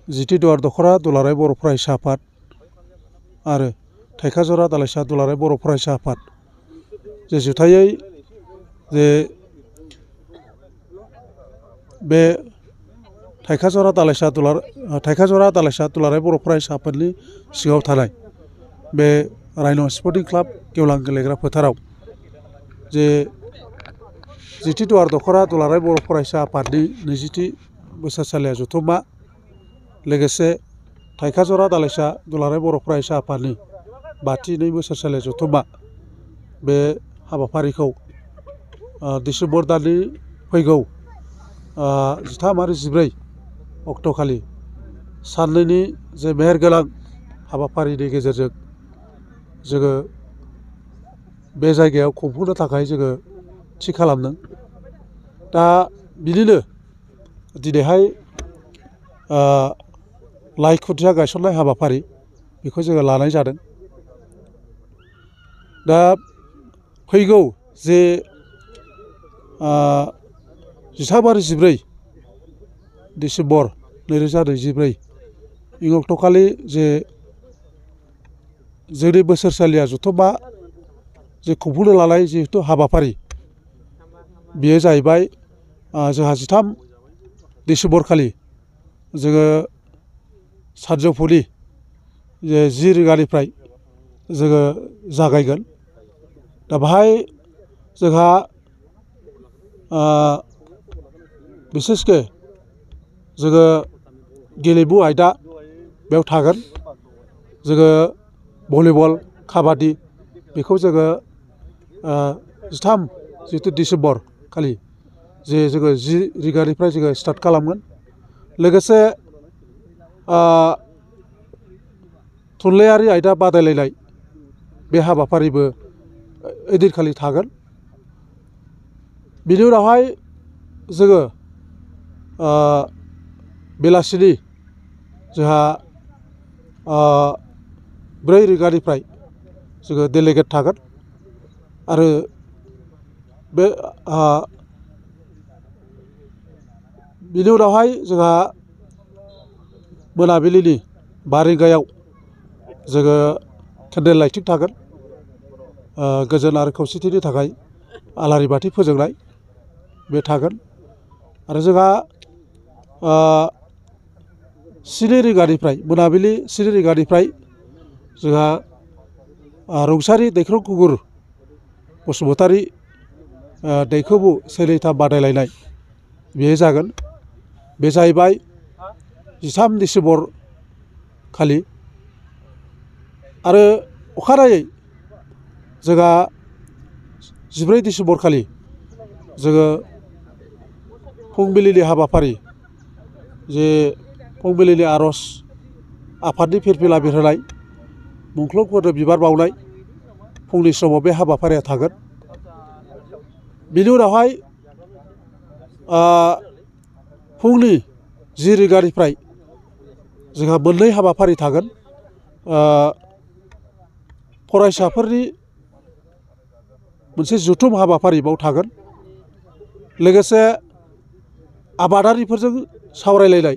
जिति दुवार दख'रा दुलाराय बर' फरायसा आफाद आरो थाइखाजरा दालाइसा दुलाराय बर' फरायसा आफाद जे जुथायै जे बे थाइखाजरा दालाइसा दुलाराय बर' फरायसा आफादनि सिङाव थानाय बे राइन' स्पर्टिं क्लाब गेवलां गेलेग्रा फोथाराव जे जिति दुवार दख'रा दुलाराय बर' फरायसा आफादनि 20थि बोसोरसालिया जथुम्मा लोगोसे थाइखाजरा दालाइसा दुलाराय बर' फरायसा आफादनि 5थि बोसोरसालिया जथुम्मा बे हाबाफारिखौ डिसेम्बर दाननि फैगौ 13 आरो 14 अक्ट'खालि साननैनि जे मेहेरगोनां हाबाफारिनि गेजेरजों जोङो बे जायगायाव खुंफुंनो थाखाय जोङो थि खालामदों। दा बिदिनो दिनैहाय लाइ खुन्थिया गायसननाय हाबाफारि बेखौ जोङो लानाय जादों। दा फैगौ जे 13 आरो 14 डिसेम्बर 2024 इं अक्ट'खालि जे जोंनि बोसोरसालिया जथुम्मा जे खुंफुंनो लानाय जिहेथु हाबाफारि बेयो जाहैबाय जोंहा 13 डिसेम्बर खालि जोङो सानजौफुनि 10 रिंगानिफ्राय जोङो जागायगोन। दा बाहाय जोंहा बिसेसके जोङो गेलेमु आयदा बेयाव थागोन। जोङो भलिबल काबादि बेखौ जोङो 13 जिथु डिसेम्बर खालि जे जोङो 10 रिंगानिफ्राय जोङो स्टार्ट खालामगोन। लोगोसे थुनलाइयारि आयदा बादायलायनाय बे हाबाफारिबो ओइदिनखालि थागोन। बिनि उनावहाय जोङो बेलासिनि जोंहा 4 रिंगानिफ्राय जोङो डेलिगेट थागोन आरो बे बिनि उनावहाय जोंहा मोनाबिलिनि 5 रिंगायाव जोङो केन्डेल लाइटिं थागोन। गोजोन आरो खौसेथिनि थाखाय आलारि बाथि फोजोंनाय बे थागोन आरो जोंहा 7 रिंगानिफ्राय मोनाबिलि 7 रिंगानिफ्राय जोंहा रुंसारि दैख्रं खुंगुर बसुमतारी दैखोबु सेलिथाम बादायलायनाय बेयो जागोन। बे जाहैबाय 13 डिसेम्बर खालि आरो अखानायै जोंहा 14 डिसेम्बर खालि जोङो फुंबिलिनि हाबाफारि जे फुंबिलिनि आर'ज आफादनि फिरफिला बिरहोनाय मुंख्लंफोरनो बिबार बावनाय फुंनि समाव बे हाबाफारिया थागोन। बिनि उनावहाय फुंनि 10 रिंगानिफ्राय जोंहा मोननै हाबाफारि थागोन। फरायसाफोरनि मोनसे जथुम हाबाफारि बाव थागोन। लोगोसे आबादारिफोरजों सावरायलायनाय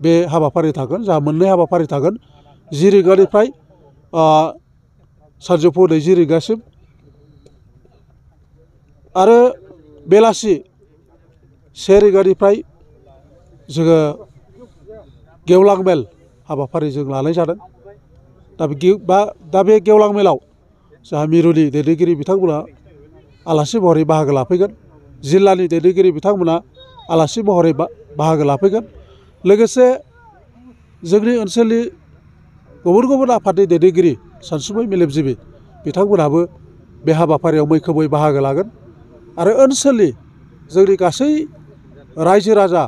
बे हाबाफारि थागोन। जोंहा मोननै हाबाफारि थागोन 10 रिंगानिफ्राय सानजौफु 20 रिंगासिम आरो बेलासि 1 रिंगानिफ्राय जोङो गेवलां मेल हाबाफारि जों लानाय जादों। दा बे गेवलां मेलाव जोंहा मिरुनि दैदेनगिरि बिथांमोना आलासि महरै बाहागो लाफैगोन। जिल्लानि दैदेनगिरि बिथांमोना आलासि महरै बाहागो लाफैगोन। लोगोसे जोंनि ओनसोलनि गुबुन गुबुन आफादनि दैदेनगिरि सानसुमै मेलेमजिबि बिथांमोनाबो बे हाबाफारियाव मैखोमै बाहागो लागोन आरो ओनसोलनि जोंनि गासै रायजो राजा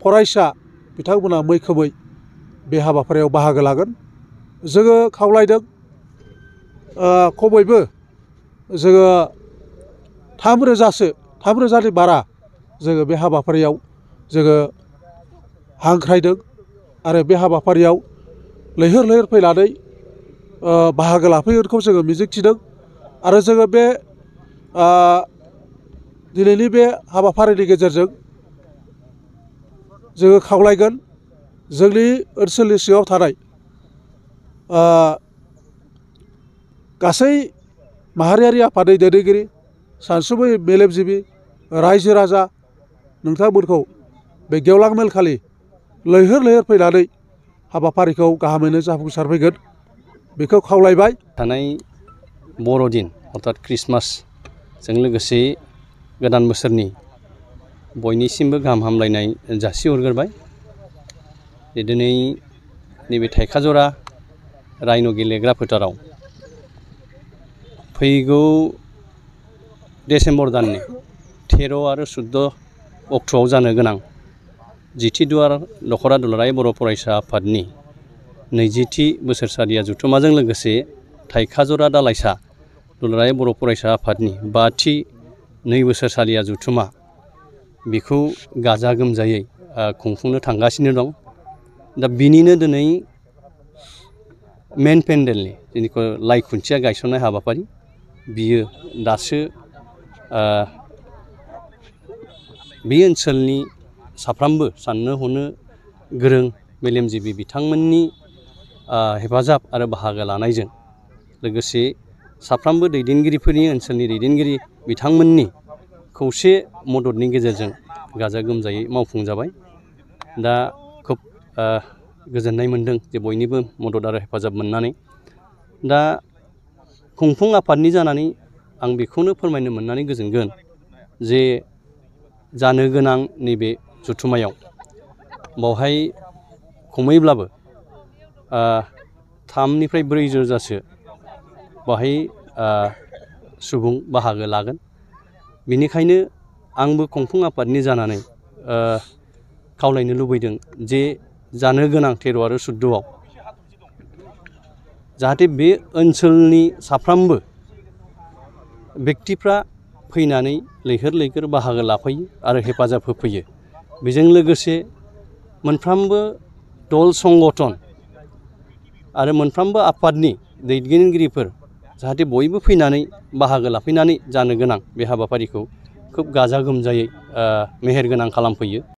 फरायसा बिथांमोना मैखोमै बे हाबाफारियाव बाहागो लागोन। जोङो खावलायदों खमैबो जोङो 3,000नि बारा जोङो बे हाबाफारियाव जोङो हांख्रायदों आरो बे हाबाफारियाव लैहोर लैहोर फैनानै बाहागो लाफैगोनखौ जोङो मिजिंथिदों आरो जोङो बे दिनैनि बे हाबाफारिनि गेजेरजों जोङो खावलायगोन जोंनि ओनसोलनि सिङाव थानाय गासै माहारियारि आफादनि दैदेनगिरि सानसुमै मेलेमजिबि रायजो राजा नोंथांमोनखौ बे गेवलां मेल खालि लैहोर लैहोर फैनानै हाबाफारिखौ गाहामैनो जाफुंसारफैगोन बेखौ खावलायबाय। थानाय बर'दिन अर्थात ख्रिस्टमासजों लोगोसे गोदान बोसोरनि बयनिसिमबो गाहाम हामलायनाय जासिहरग्रोबाय। दिनै नैबे थाइखाजरा राइन' गेलेग्रा फोथाराव फैगौ डिसेम्बर दाननि 13 आरो 14 अक्ट'आव जानो गोनां जिथिदुवार दख'रा दुलाराय बर' फरायसा आफादनि 20थि बोसोरसालिया जथुम्माजों लोगोसे थाइखाजरा दालाइसा दुलाराय बर' फरायसा आफादनि 5थि 2 बोसोरसालिया जथुम्मा बेखौ गाजा गोमजायै खुंफुंनो थांगासिनो दं। दा बिनिनो दिनै मेन पेन्डेलनि जेनिखौ लाइ खुन्थिया गायसननाय हाबाफारि बियो दासो बे ओनसोलनि साफ्रोमबो साननो हनो गोरों मेलेमजिबि बिथांमोननि हेफाजाब आरो बाहागो लानायजों लोगोसे साफ्रोमबो दैदेनगिरिफोरनि ओनसोलनि दैदेनगिरि बिथांमोननि खौसे मददनि गेजेरजों गाजा गोमजायै मावफुंजाबाय। दा खोब गोजोननाय मोनदों जे बयनिबो मदद आरो हेफाजाब मोननानै। दा खुंफुं आफादनि जानानै आं बेखौनो फोरमायनो मोननानै गोजोनगोन जे जानो गोनां नैबे जथुम्मायाव बावहाय खमैब्लाबो 3 निफ्राय 4 रोजासो बाहाय सुबुं बाहागो लागोन। बेनिखायनो आंबो खुंफुं आफादनि जानानै खावलायनो लुबैदों जे जानो गोनां 13 आरो 14आव जाहाथे बे ओनसोलनि साफ्रोमबो बेक्तिफ्रा फैनानै लैहोर लैहोर बाहागो लाफैयो आरो हेफाजाब होफैयो। बेजों लोगोसे मोनफ्रोमबो दल संगठन आरो मोनफ्रोमबो आफादनि दैदेनगिरिफोर जाहाथे बयबो फैनानै बाहागो लाफैनानै जानो गोनां बे हाबाफारिखौ खोब गाजा गोमजायै मेहेरगोनां खालामफैयो।